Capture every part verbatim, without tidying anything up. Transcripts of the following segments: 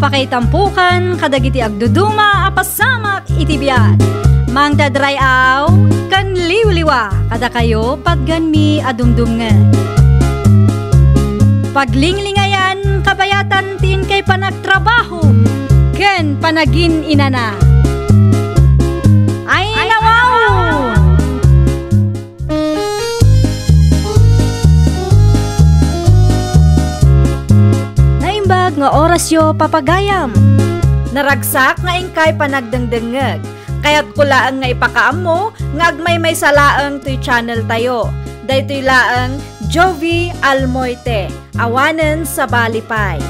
Pakaitampokan kadagiti agduduma a pasamak iti biag. Mangted ray-aw ken liwliwa kadakayo patganmi a dumdumngeg. Paglinglingayan kabayatan ti inkay panagtrabaho ken panagin-inana. Ay, nawaw! Naimbag nga orasyo, papagayam. Naragsak nga inkay panagdengdengngeg. Kayatko laeng nga ipakaammo nga agmaymaysa laeng toy channel tayo. Daytoy laeng Jovi Almoite. Awanen sabali pay.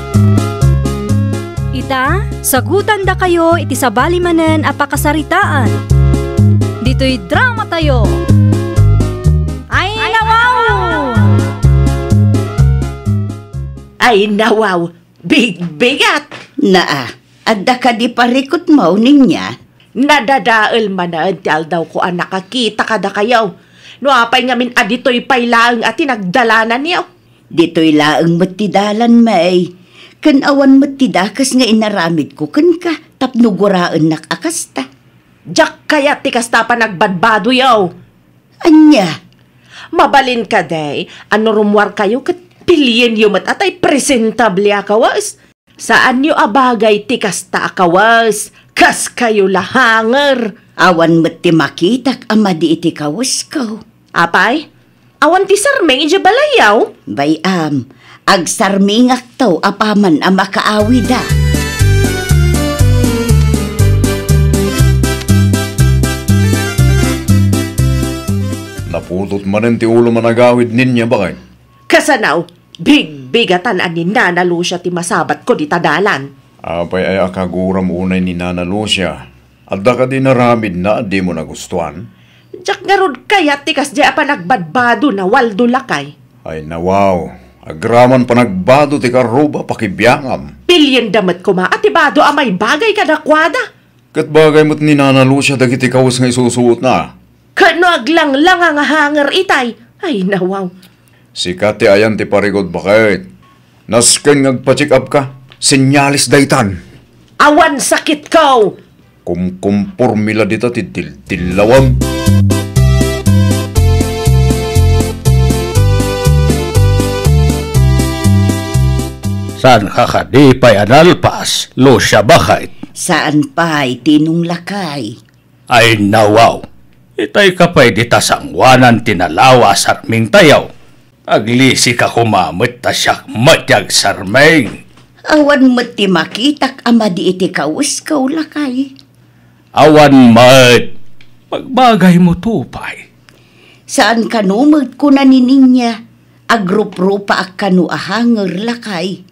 Ita, sagutandakayo iti sabali manen a pakasaritaan. Ditoy drama tayo. Ay, nawaw! Ay, nawaw! Bigbigat! Naa, adda kadi parikutmo, Ninia? Nadadael manen ti aldawko a nakakita kadakayo. No apay ngamin a ditoy pay laeng a tinagdalananyo? Ditoy laeng met ti dalan, May. Ken awan met ti dakes nga inaramidko kenka tapno guraennak a kasta. Diak kayat ti kasta a panagbadbadoyo. Ania? Mabalin kadi a no rummuarkayo ket pilienyo met a tay presentable a kawes? Saanyo a bagay ti kasta a kawes, kaskayo la hanger. Awan met ti makitak a madi iti kawesko. Apay, awan ti sarming idiay balayyo? Bay-am, agsarmingakto apaman a makaawida. Naputot manen ti ulo a nagawid, Ninia, baket. Kasano? Bigbigatan a ni Nana Lucia ti masabatko dita dalan. Apay aya a kaguram unay ni Nana Lucia? Adda kadi inaramidna a dimo nagustuan? Diak ngarud kayat ti kasdiay a panagbadbado na, Waldo, lakay. Ay, nawaw. Agraman panagbado ti karruba, pakibiangam. Pilienda met koma a ti bado a maibagay kadakuada. Ket bagay met ni Nana Lucia dagiti kawes nga isusuotna. Ket no aglanglang nga hanger itay, ay, nawaw. Sika ti ayan ti parikut, baket. Nasken nga agpa-check up ka. Senyales daytan. Awan sakitko. Kumkumpormi la dita ti dildillawem. Saan ka kadi pay a nalpas, Lucia, baket? Saan pay, Tinong, lakay. Ay, nawaw. Itay ka pay dita sangoanan ti nalawa a sarmingtayo. Aglisi ka koma met ta siak met ti agsarming. Awan met ti makitak a madi iti kawesko, lakay. Awan met. Pagbagaymo to pay. Saan kano met, kuna ni Ninia, agruprupaak kano a hanger, lakay.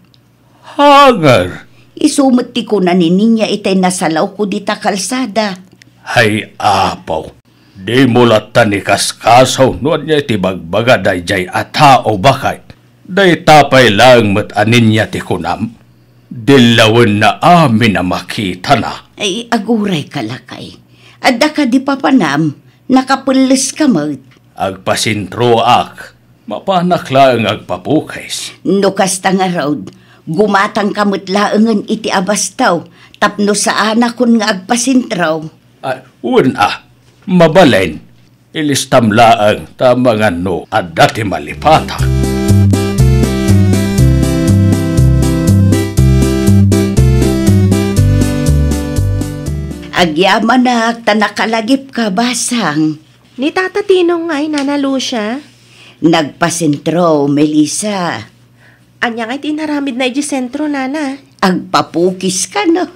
Hanger? Isu met ti kuna ni Ninia itay nasalawko dita kalsada. Ay, Apo, dimo latta ni kaskaso no ania ti bagbaga daydiay a tao, baket. Dayta pay laeng met a Ninia ti kunam. Dillawenna amin a makitana. Ay, aguray ka, lakay. Adda kadi papanam, nakapelles ka met. Agpasentroak. Mapanak laeng agpapukis. No kasta ngarud, gumatangka met laengen iti abastaw tapno saanakon nga agpasentro. Ah, wen a, mabalin. Ilistam laeng ta mangan no adda ti malipatak. Agyamanak ta nakalagipka, basang. Ni Tata Tinong ngay, Nana Lucia? Nagpasentro, Melissa. Ania ngay ti inaramidna idiay sentro, Nana? Agpapukis kano.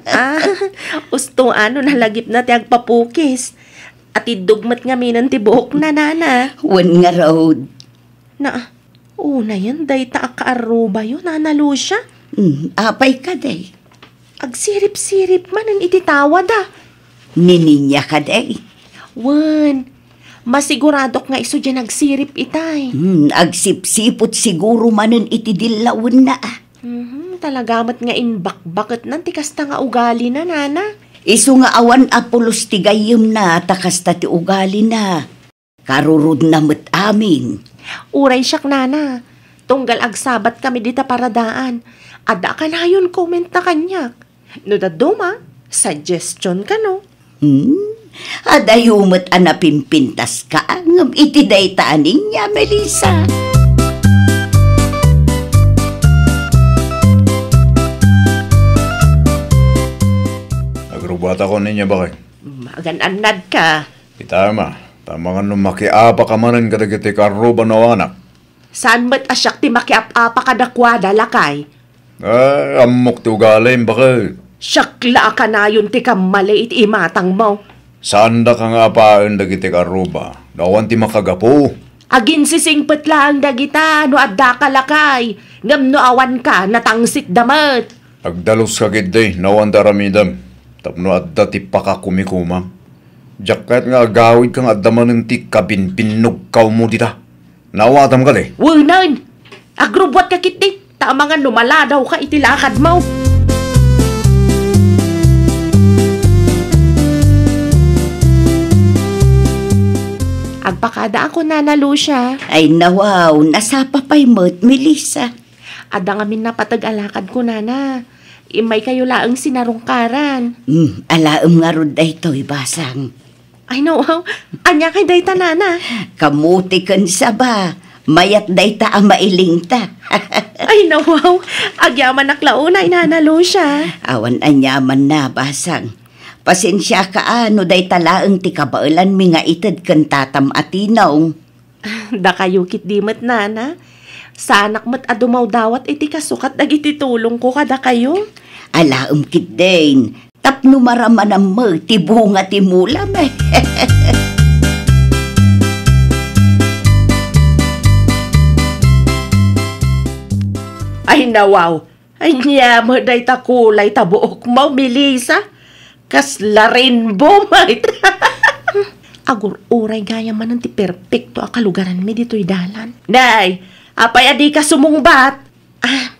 Ah, usto no nalagipna ti agpapukis. Atiddog met ngaminen ti buokna, Nana. Wen ngarud. Na, unayen dayta a kaarrubayo, Nana Lucia? Hmm, apay kadi? Agsirip-sirip manen iti tawada. Ni Ninia kadi? Wen, masiguradok nga isu diay nagsirip itay. Hmm, agsipsiput siguro manen iti dillawenna, a. Mhm, talaga met nga imbakbaketnan ti kasta nga ugalina, Nana. Isu nga awan a pulos ti gayyemna, ta kasta ti ugalina. Karurudna met amin. Uray siak, Nana. Tunggal agsabatkami dita paradaan, Adda a kanayon comment na kaniak. No dadduma, suggestion kano. Hmm? Adayo met a napimpintaska ngem iti dayta a ninia, Melissa. Agrubbuatakon ninia, baket. Magan-annadka. Kitaem a, ta amangan no makiapaka manen kadagiti kaarruba no awanak. Saan met a siak ti makiap-apa kadakuada, lakay? Ay, ammok ti ugalim, baket. Siak la a kanayon ti kammali iti imatangmo. Saandaka nga apaen dagiti kaarruba no awan ti makagapu. Aginsisingpet laeng dagita no addaka, lakay, ngem no awanka, natangsitda met. Agdaluska ketdi no awan ti aramidem tapno adda ti pakakumikomam. Diak kayat nga agawidka nga adda manen ti kabinbinnugkawmo dita. Naawatam kadi? Wenen! Agrubbuatka ketdi, ta amangan no maladawka iti lakadmo. Agpakadaak, Nana Lucia. Ay, nawaw, nasapa pay met, Melissa. Adda ngamin napateg a lakad, kunana. Immaykayo laeng sinarungkaran. Hmm, alaem ngarud daytoy, Basang. Ay, nawaw. Ania kay dayta, Nana? Kamuti ken saba. Mayat dayta a mailingta. Ay, nawaw. Agyamanak la unay, Nana Lucia. Awan aniamanna, Basang. Pasensiaka a no dayta laeng ti kabaelanmi nga ited ken tatam a tinong. Dakayo ketdi met, Nana. Saanak met a dumawdawat iti kasukat dagiti tulongko kadakayo. Alaem ketdin, tapno maramanam met ti bunga ti mulam. Ay, nawaw. Ania met dayta kulay ta buokmo, Melissa? Kasla rainbow met. Agur-uray gayam manen ti perpekto a kalugaranmi ditoy dalan. Nay, apay a dika sumungbat? Ah,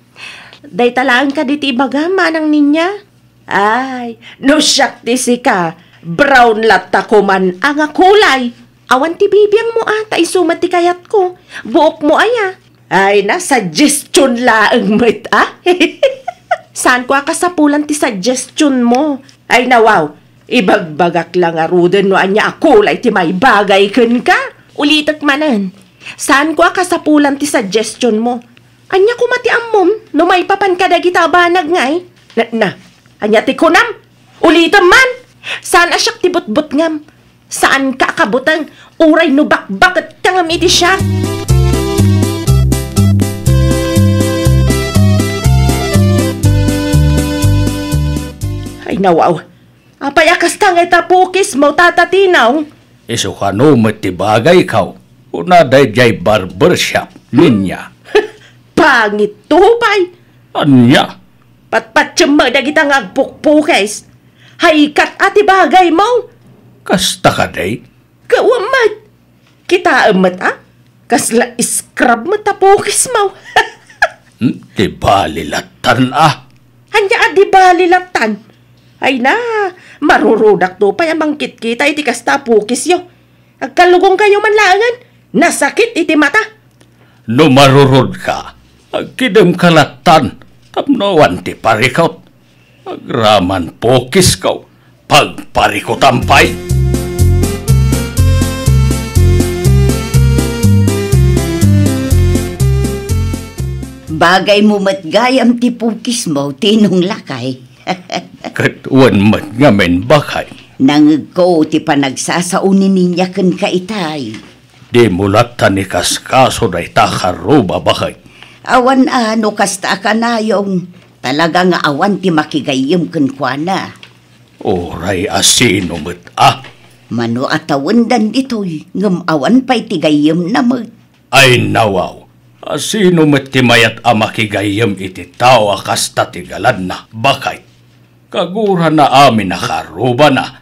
dayta laeng kadi ti ibagam, manang Ninia? Ay, no siak ti sika, brown latta koman a nga kulay. Awan ti bibiangmo a, ta isu met ti kayatko. Buokmo aya? Ay, na, suggestion laeng met a. Saanko a kasapulan ti suggestion mo. Ay, nawaw, ibagbagak la ngaruden no ania a kulay ti maibagay kenka. Ulitek manen. Saanko a kasapulan ti suggestion mo. Ania koma ti ammom no maipapan kadagita a banag ngay? Na, na, ania ti kunam? Ulitem man! Saan a siak ti butbutngam. Saanka a kabuteng, uray no bakbaketka ngem iti siak. Ay, nawaw. Apay a kasta ngay ta pukismo, Tata Tinong? Isu kano met ti bagayko, kuna daydiay barbershop, Ninia. Pangitto pay. Ania? Patpatiem met dagita nga agpukpukis. Haykat a ti bagaymo. Kasta kadi? Ket wen met. Kitaem met a, kasla scrub met ta pukismo. Hmm, di bali lattan a. Ania a di bali lattan? Ay na, marurudakto pay a mangkitkita iti kasta a pukisyo. Agkallugongkayo man laengen, nasakit iti mata. No marurodka, agkidemka lattan tapno awan ti parikut. Agraman pukisko, pagparikutam pay. Bagaymo met gayam ti pukismo, Tinong, lakay. Ket wen met ngamin, baket. Nangngegko ti panagsasao ni Ninia kenka itay. Dimo lattan ikaskaso dayta a kaarruba, baket. Awan a no kasta a kanayon, talaga nga awan ti makigayyem kenkuana. Uray a sino met a. Mano a tawendan ditoy, ngem awan pay ti gayyemna met. Ay nawaw, a sino met ti mayat a makigayyem iti tao a kasta ti galadna, baket? Kagurana amin a kaarrubana,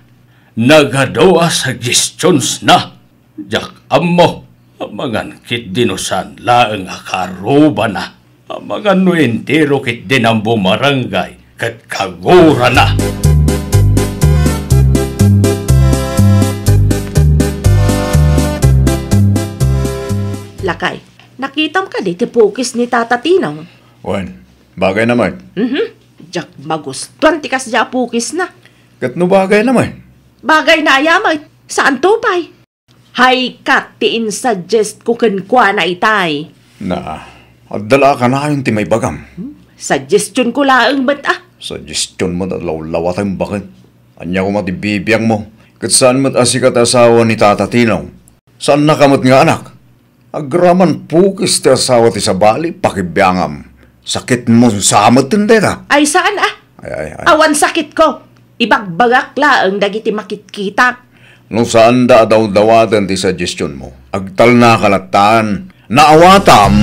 nagadu a suggestions na. Diak ammo, amangan ketdi no saan laeng a kaarrubana, amangan no entero ketdi a bumarangay ket kagurana. Lakay, nakitam kadi ti pukis ni Tata Tinong? Wen, Bagayna met. Mhm. Diak magustuan ti kasdiay a pukisna. Ket no bagayna met? Bagayna aya met. Saanto pay? Hay kat ti insuggest ko kenkuana itay. Na, adda la a kanayon ti maibagam. Hmm? Suggestion ko laeng met, ah. Suggestion met a lawlawatem baken. Ania koma ti bibiangmo? Ket saan met a sika ti asawa ni Tata Tino? Saannaka met nga anak? Agraman pukis ti asawa ti sabali, pakibiangam. Sakitmo sa met dayta. Ay, saan, ah? Ay, ay, ay. Awan sakitko. Ibagbagak laeng dagiti makitkitak. No saanda a dawdawaten ti suggestionmo, agtalnaka lattan. Naawatam.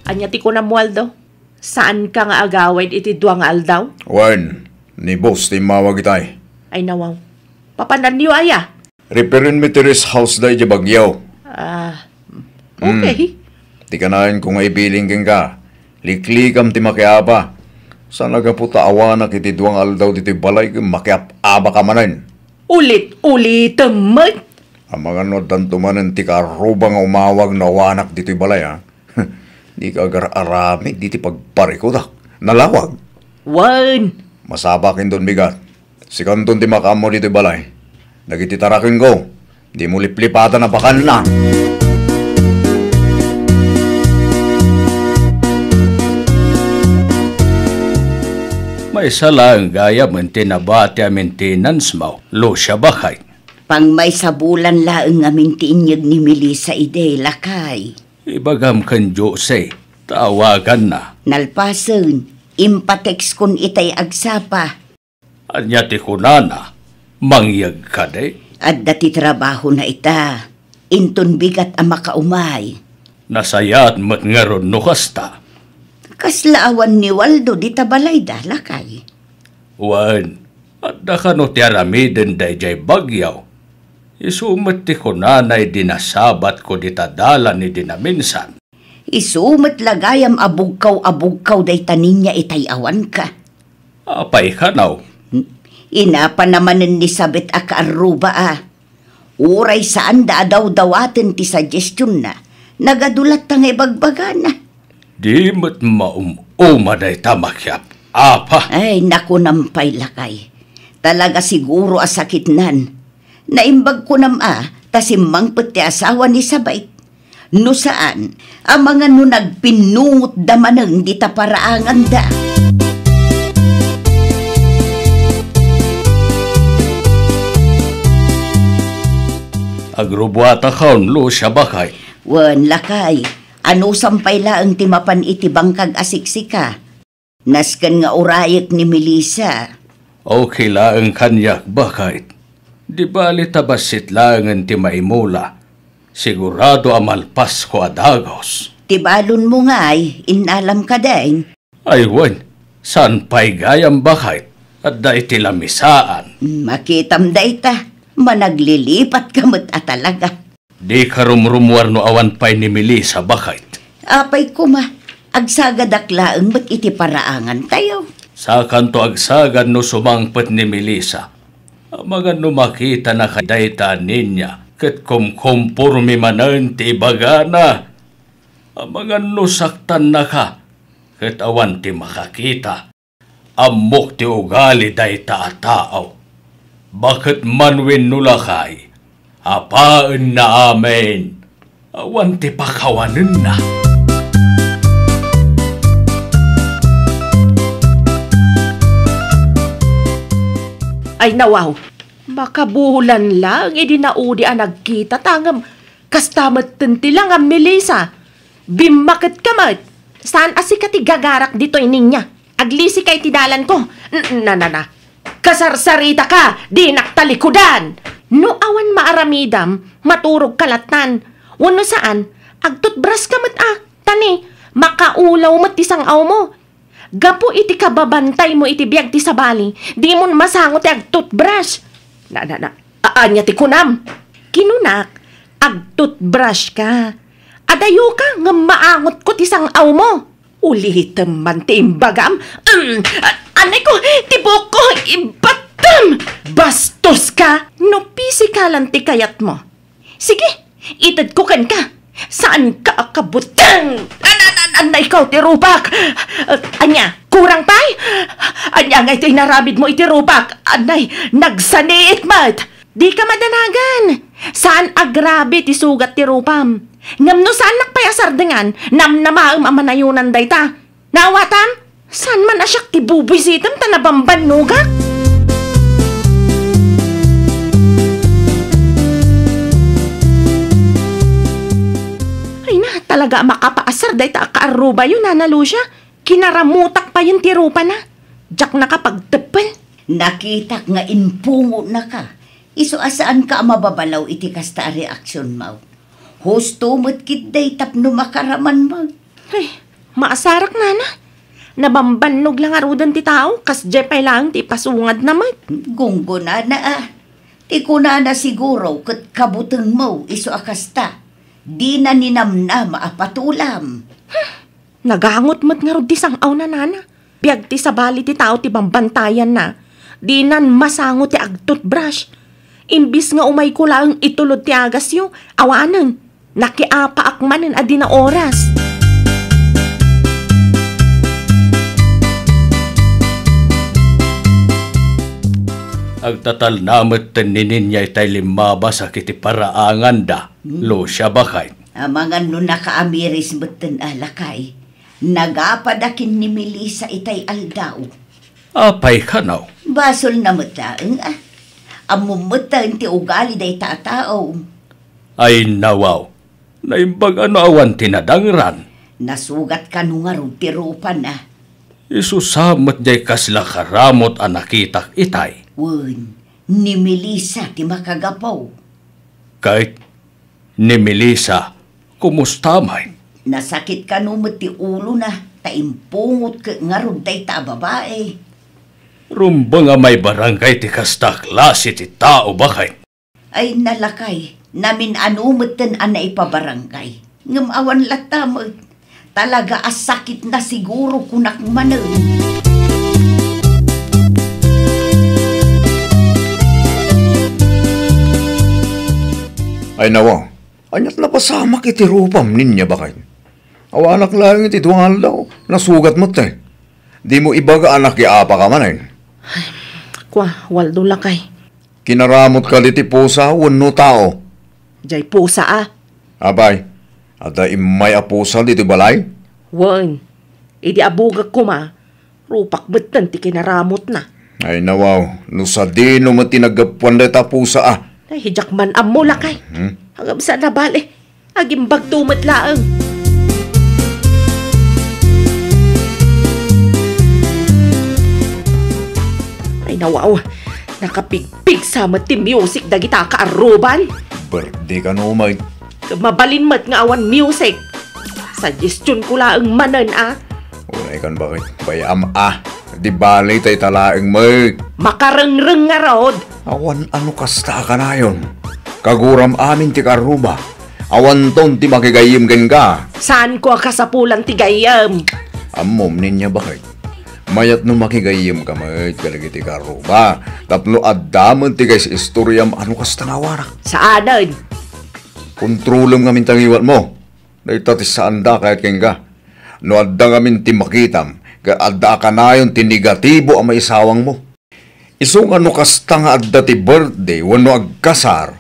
Ania ti kunam, Waldo? Saanka nga agawid iti dua nga aldaw? Wen, ni boss ti immawag itay. Ay, nawaw. Papananyo aya? Referenmi ti rest house da idiay Baguio. Ah, okay. Hmm. Ti kanayon ko nga ibilin kenka, liklikam ti makiapa. Saan a gapu ta awanak iti dua nga aldaw ditoy balay ken makiap-abaka manen. Ulit-ulitem met. Amangan no addanto manen ti kaarruba nga umawag no awanak ditoy balay, a? Dika agar-aramid iti pagparikudak. Nalawag. Wen. Masapakon, Don Bigat. Sikanton ti makaammo ditoy balay. Dagiti tarakenko, dimo liplipatan a bakanna. Maysa laeng gayam ti nabati a maintenance mo, Lucia, baket. Pangmaysabulan laeng ngamin ti inyeg ni Melissa idi, lakay. Ibagam ken Jose, ta awaganna. Nalpasen, impatext kon itay agsapa. Ania ti kunana? Mangyeg kadi? Adda ti trabahona ita. Inton bigat a makaumay. Nasayaat met ngarud no kasta. Kasla awan ni Waldo dita balayda, lakay. Wen, adda kano ti aramidenda idiay Baguio? Isu met ti kunana idi nasabatko dita dalan idi naminsan. Isu met la gayam a bugkaw a bugkaw dayta ninia itay awanka. Apay kano? Inapana manen ni Sabet a kaarruba a. Uray saanda a dawdawaten ti suggestionna, nagadu latta nga ibagbagana. Di met maum-uma dayta makiap-apa. Ay, nakunam pay, lakay. Talaga siguro a sakitnan. Naimbag kunam a, ta simmangpet ti asawa ni Sabet. No saan, amangan no nagpinnungotda manen dita paraanganda. Agrubuatakon, Lucia, baket. Wen, lakay, anusam pay laeng ti mapan iti bangkag a siksika. Nasken nga urayek ni Melissa. Okay laeng kaniak, baket. Di bali ta bassit laengen ti maimula. Sigurado a malpasko a dagus. Ti balonmo ngay, innalam kadin? Ay wen, saan pay gayam, baket? Adda iti lamisaan. Makitam dayta, managlilipat ka met a talaga. Dika rumrumuar no awan pay ni Melissa, baket. Apay koma, agsagadak laeng met iti paraangantayo. Sakanto agsagad no sumangpet ni Melissa. Amangan no makitanaka dayta a ninia ket kumkompormi manen ti ibagana. Amangan no saktannaka ket awan ti makakita. Ammok ti ugali dayta a tao. Baket man wenno lakay, apaenna amin. Awan ti pakawanenna. Ay, nawaw, makabulan laeng idi naudi a nagkitata ngem kasta metten ti langam, Melissa. Bimmaketka met. Saan a sika ti gagarak ditoy, ninia. Aglisika iti dalanko. N-, na, na, na. Kasarsaritaka, dinak talikudan. No awan maaramidam, maturogka lattan. Wenno saan, agtutbraska met a. Ta ni, makaulaw met ti sang-awmo. Gapu iti kababantaymo iti biag ti sabali, dimon masango ti agtutbrush. Na, na, na, a-, ania ti kunam? Kinunak, agtutbrushka. Adayoka ngem maangotko ti sang-awmo. Ulitem man ti imbagam. Mm, a-, anay ko, ti buokko, ibattam! Bastoska! No pisikalan ti kayatmo, Sige, itedko kenka. Saanka a kabuteng? An-, an-, an-, anna ikaw ti rupak? Ania, kurang pay? Ania ngay ti inaramidmo iti rupak? Anay, nagsaniit met. Dika madanagan. Saan a grabe ti sugat ti rupam. Ngem no saannak pay a sardengan, namnamaem a manayonan dayta. Naawatam? Saan man a siak ti bubuisitem ta nabambannogak? Ay na, talaga a makapaasar dayta a kaarrubayo, Nana Lucia. Kinaramutak payen ti rupana. Diak nakapagteppen. Nakitak nga impungotnaka. Isu a saanka a mababalaw iti kasta a reaksionmo. Husto met ketdi tapno makaramanmo. Ay, maasarak, Nana. Nabambannog la ngaruden ti tao, kasdiay pay laeng ti ipasungadna met. Gunggonana a. Ti kunana siguro ket kabutengmo isu a kasta. Dina ninamnama a patulam. Nagangot met ngarud ti sang-awna, Nana. Biag ti sabali ti tao ti bambantayanna. Dinan masango ti agtoothbrush. Imbis nga umayko laeng itulod ti agasyo, awanen, nakiapaak manen a dina oras. Agtatalna metten ni Ninya itay limmabas a kiti paraanganda, Lucia, baket. Amangan no nakaamiris metten a, lakay. Nagapada ken ni Melissa itay aldaw. Apay kano? Basolna met laeng a. Ammom metten ti ugali dayta a tao. Ay, nawaw. Naimbag a no awan ti nadangran. Nasugat kano ngarud ti rupana. Isu sa met diay kasla karamut a nakitak itay. Wen, ni Melissa ti makagapu. Ket ni Melissa, kumusta met? Nasakit kano met ti ulona, ta impungot ket ngarud dayta a babai. Rumbeng a maibarangay ti kasta a klase ti tao, baket. Ay, lakay, namin-ano metten a naipabarangay. Ngem awan latta met. Talaga a sakitna siguro, kunak manen. Ay, nawa, aniat napasamak iti rupam, Ninya, baket? Awanak laeng iti dua nga aldaw, nasugat metten. Dimo ibaga a nakiapaka manen. Ay, kua, Waldo, lakay. Kinaramut kadi ti pusa wenno tao? Diay pusa a. Apay, adda immay a pusa ditoy balay? Wen, idi abugak koma, rupak metten ti kinaramutna. Ay, nawaw, no sadino met ti naggapuan dayta a pusa a. Ay, diak man ammo, lakay. Hmm? Agabsa na bale. Agimbagto met laeng. Ay, nawaw, nakapigpigsa met ti music dagita kaarruban. Birthday kano met. Mabalin met nga awan music. Suggestion ko laeng manen a. Unay kan, baket? Bay-am a. Di bale, tay ta laeng met. Makarengreng ngarud. Awan a no kasta a kanayon. Kaguram amin ti kaarruba. Awanton ti makigayyem kenka. Saanko a kasapulan ti gayyem. Ammom, Ninya, baket? Mayat no makigayyemka met kadagiti kaarruba. Tapno adda met ti kaistoriam a no kasta nga awanak. Saanen. Kontrolem ngamin ti ngiwatmo. Dayta ti saanda a kayat kenka. No adda ngamin ti makitam, ket adda a kanayon ti negatibo a maisawangmo. Isu nga no kasta nga adda ti birthday wenno agkasar,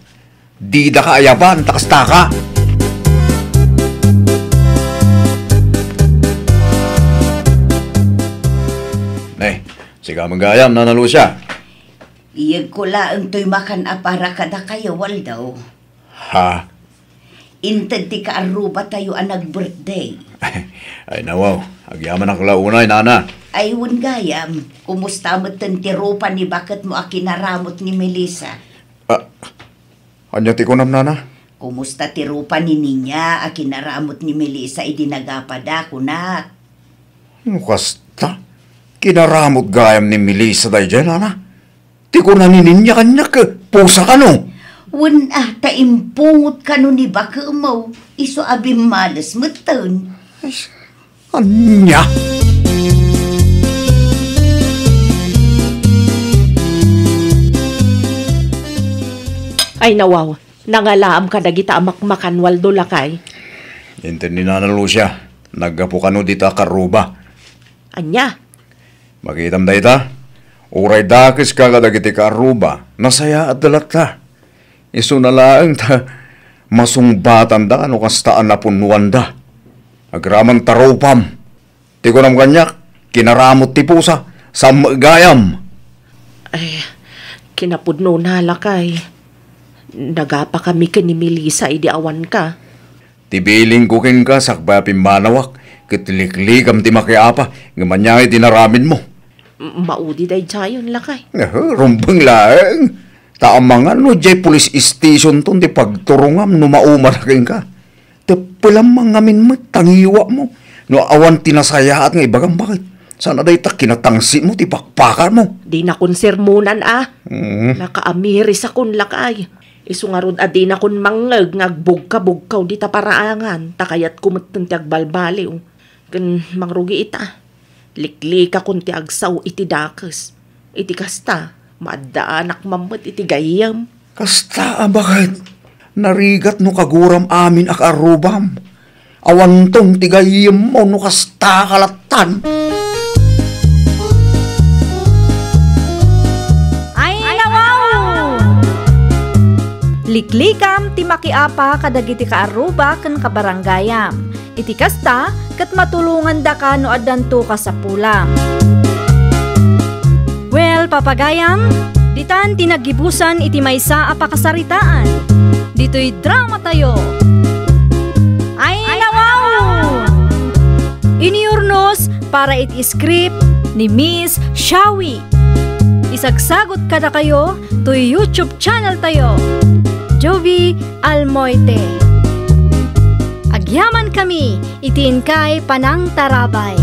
didaka ayaban ta kastaka. Ne, sika met gayam, Nana Lucia. Iyegko laeng toy makan a para kadakayo, Waldo. Ha? Inted ti kaarrubatayo a nag-birthday. Ay, nawaw. Agyamanak la unay, Nana. Ay, wen gayam. Kumusta metten ti rupa ni baketmo a kinaramut ni Melissa? Ah, ania ti kunam, Nana? Kumusta ti rupa ni Ninya a kinaramut ni Melissa idi nagapada, kunak? No kasta, kinaramut gayam ni Melissa daydiay, Nana. Ti kuna ni Ninya kaniak, pusa kano? Wen a, ta impungot kano ni baketmo, isu a bimmales metten. Ay, ania? Ay, nawaw. Nangalaam kadagita a makmakan, Waldo, lakay. Inted ni Nana Lucia, naggapu kano dita a karruba. Ania? Makitam dayta. Uray dakeska kadagiti karruba, nasayaatda latta. Isuna laeng ta masungbatanda no kasta a napunnuanda. Agraman ta rupam. Ti kunam kaniak, kinaramut ti pusa, saan met gayam. Ay, kinapudnona, lakay. Nagapa kami ken ni Melissa idi awanka. Ti bilingko kenka sakbay a pimmanawak, ket liklikam ti makiapa, ngem ania ngay ti naramidmo? M-, maudi daydiayen, lakay. Aha, rumbeng laeng. Ta amangan no diay police stationton ti pagturongam no maumana kenka. Teppelam man ngamin met ta ngiwatmo. No awan ti nasayaat nga ibagam, baket saan a dayta kinatangsitmo ti pakpakarmo? Dinakon sermonan a. Mm. Nakaamirisakon, lakay. Isu ngarud a dinakon mangngeg nga agbugkabugkaw dita paraangan, ta kayatko metten ti agbalbaliw. Ken mangrugi ita, liklikakon ti agsao iti dakes. Iti kasta, maaddaanak man met iti gayyem. Kasta a baket, narigat no kaguram amin a kaarrubam. Awanton ti gayyemmo no kasta a kalattan. Ay, nawaw! Liklikam ti makiapa kadagiti kaarruba ken kabaranggayam. Iti kasta, ket matulongandaka no addanto kasapulam. Well, papagayam, ditan ti naggibusan iti maysa a pakasaritaan. Ditoy dramatayo. Ay, nawaw! Iniurnos para iti script ni Miss Shawi. Isagsagot kadakayo toy YouTube channel tayo, Jovi Almoite. Agyaman kami iti inkay panangtarabay.